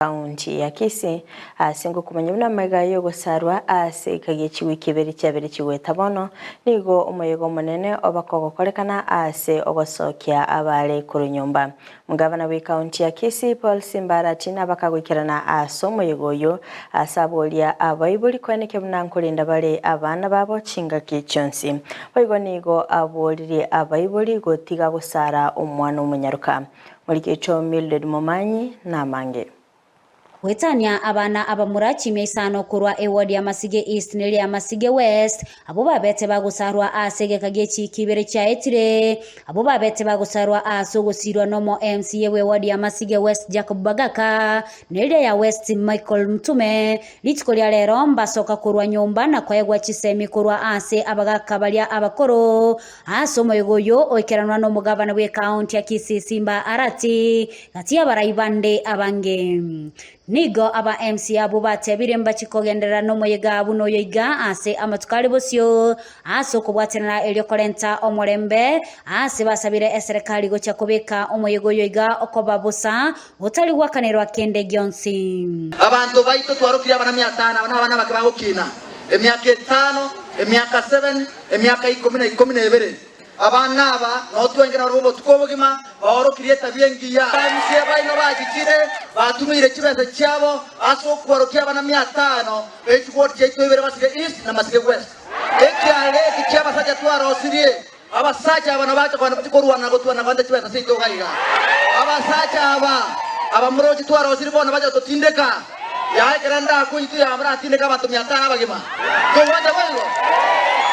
County ya Kisii ase ngokomanya buna amaiga y'ogosarwa ase eka gie chiwiki ibere chiabere chigoeta bono nigo omoyega omonene oba kogokorekana ase ogosokia abare korwa nyomba. Omogavana bwe county ya Kisii Paul Simba Arati nabakagoikerana ase omoyega oyio ase aboria abaibori koenekia buna nkorenda bare abana babo chingaki chionsi. Boigo nigo aboririe abaibori gotiga gosara omwana omonyaroka. Morigecho Mildred Momanyi namange. Goetania abana abamura chimia isano korwa eward ya Masige East neria ya Masige West, abwo babete bagosarwa ase egeka gie chiiki ibere chiaetire, abwo babete bagosarwa ase ogosirwa nomo MCA bw'eward ya Masige West Jacob Bagaka, neria ya West Michael Mtume, rituko ria rero mbasoka korwa nyomba na koegwa chisemi korwa ase abagaka baria abakoro Ase omoyega oyio oikeranwa nomogabana bw'ekaunti ya Kisii Simba Arati, gati y'abarai bande abange. Nigo aba MCA abwo batebire mbachie kogenderera nomoyega buna oyo iga ase amatuko are bosio ase okobwatanera erio korenta omorembe ase basabire eserekari gochia kobeka omoyega oyo iga okoba bosa otari goakanerwa kende gionsi. Abanto baito twarokire abana mia tano, aba nabana abake bagokina emiaka etano, emiaka seven, Emiaka ikomi na ikomi na ebere, abana aba nao twenge nabarabwo obotuko obogima, baorokirie etabia engiya. Abaemusie baino bachichire, batumeire chibesa chiabo ase okwarokia abana mia tano be chigoti chiaito ibere Masige East na Masige West. Ekiagera eki ki'abasacha twarosirie, abasacha aba nabache kogenda bachie korwana na gotwana na korenta chibesa chiaito iga iga. Abasacha aba abamorochi twarosirie bono bache gototindeka. Yaya ekero ndakwe intwe yaya moratindeke abanto mia tano abagima. Togwancha boigo?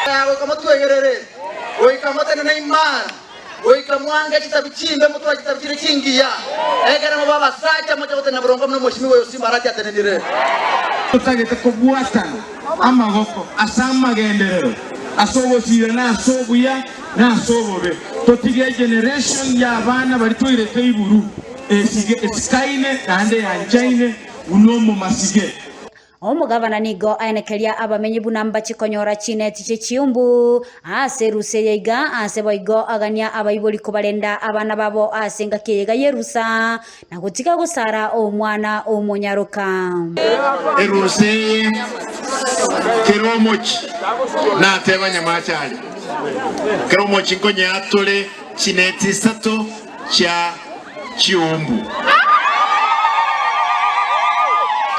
Yaya goika motwegerere, goika motenene imara, goika mwange chitabi chimbe motware chitabi chire chingiya, ekero mobe abasacha moche gotenena boronge buna omwesimigwa oyo Simba Arati atenenire. Totagete kobwatana amaboko ase amagenderero, ase ogosiira na ase obuya na ase obobe. Totige egeneration y'abana baria toirete iburu. Esige esikaine naende yanchaine buna omomasige. Omogavana nigo aenekeria abamenyi buna mbachie konyora chineti chie chiumbu ase erusa eye iga, ase boigo agania abaibori kobarenda abana babo ase engaki eye iga y'erusa, na gotiga gosara omwana omonyaroka. Erusa eye kera omochie nateba nyamache aria, kera omochie nkonyeatore chineti isato chia chiumbu.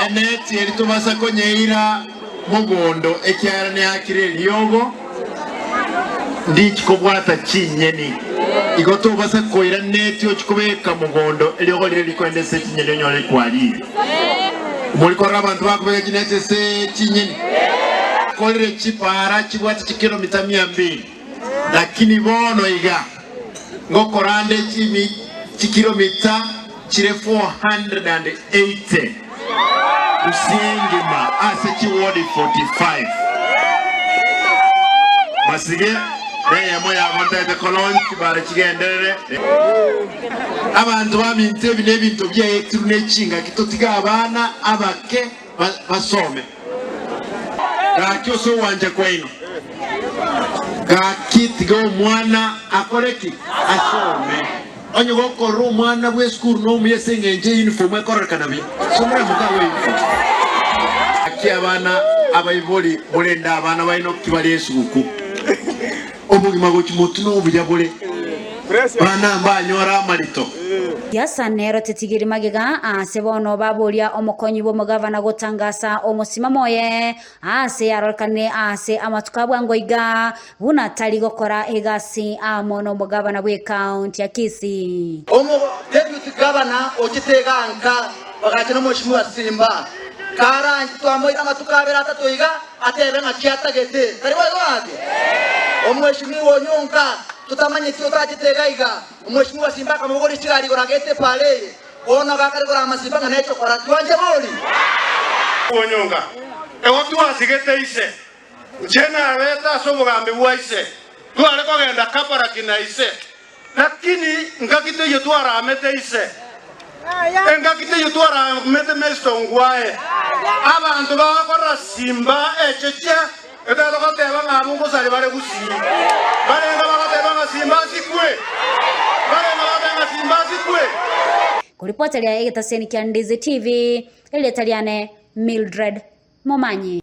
Eneti eria tobasa konyeira mogondo ekiagera neakire eriogo, ndichi kobwata chinyeni. Igo tobasa koira neti ochie kobeka mogondo eriogo riria rikoenda ase chinyeni onyore kwarire. Mori korora abanto bakobeka chineti ase chinyeni? Korire chipaara chibwate chikilomita mia mbili, lakini bono iga Ngokora nde chikilomita chire 480 gusii engima ase chiwodi 45. Masige neyemo yabo ntagete kolaunch chibara chigenderere. Abanto baminto ebi nebinto biaetirwe ne chingaki totige abana abake basome. Gaki ase ogwancha kwaino, gaki tiga omwana akore ki? Asome. Onye gokorora omwana bw'esukuru nomuya ase engencho eyunifomu ekororekana buya, somera mokago eyunifomu. Gaki abana abaibori morende abana baino kibare esuguku. Obogima gochia motwe nobuya bore, bana mbanyore amarito. Siasa nero tetigiri magega aase bono baboria omokonyi bw'omogavana gotangasa omosimamo oye aase yarorekanire aase amatuko a bwango iga buna tari gokora egasi amo nomogavana bw'ekaunti ya Kisii. Omo deputy governor ochete iga nka bagacha na omweshimiwa Simba karanche twamoira amatuko abere atato iga Atebe ng'aki atagete, tari boigo gaki? Omweshimiwa onyonka totamanyeti otachete iga iga, omweshimiwa Simba akamobogoria chigari igoro agete epaara eye, bono gakare korama Simba ng'a nechokora. Twanche bori? Onyonka, Ego twasigete ise, inche nabete ase obogambi bwa ise, tware kogenda Kabaraki na ise, Lakini ngaki teiyo twaramete ise, engaki teiyo twaramete Mesto ngwae. Abanto bagokora simba echeche, etari goteba ng'a abwo ngosari bare gusii. Barenge bagoteba ng'a simba asikwe, barenge bagoteba ng'a simba asikwe. Koripoteria egetaseni kia Ndizi TV, erieta riane Mildred Momanyi.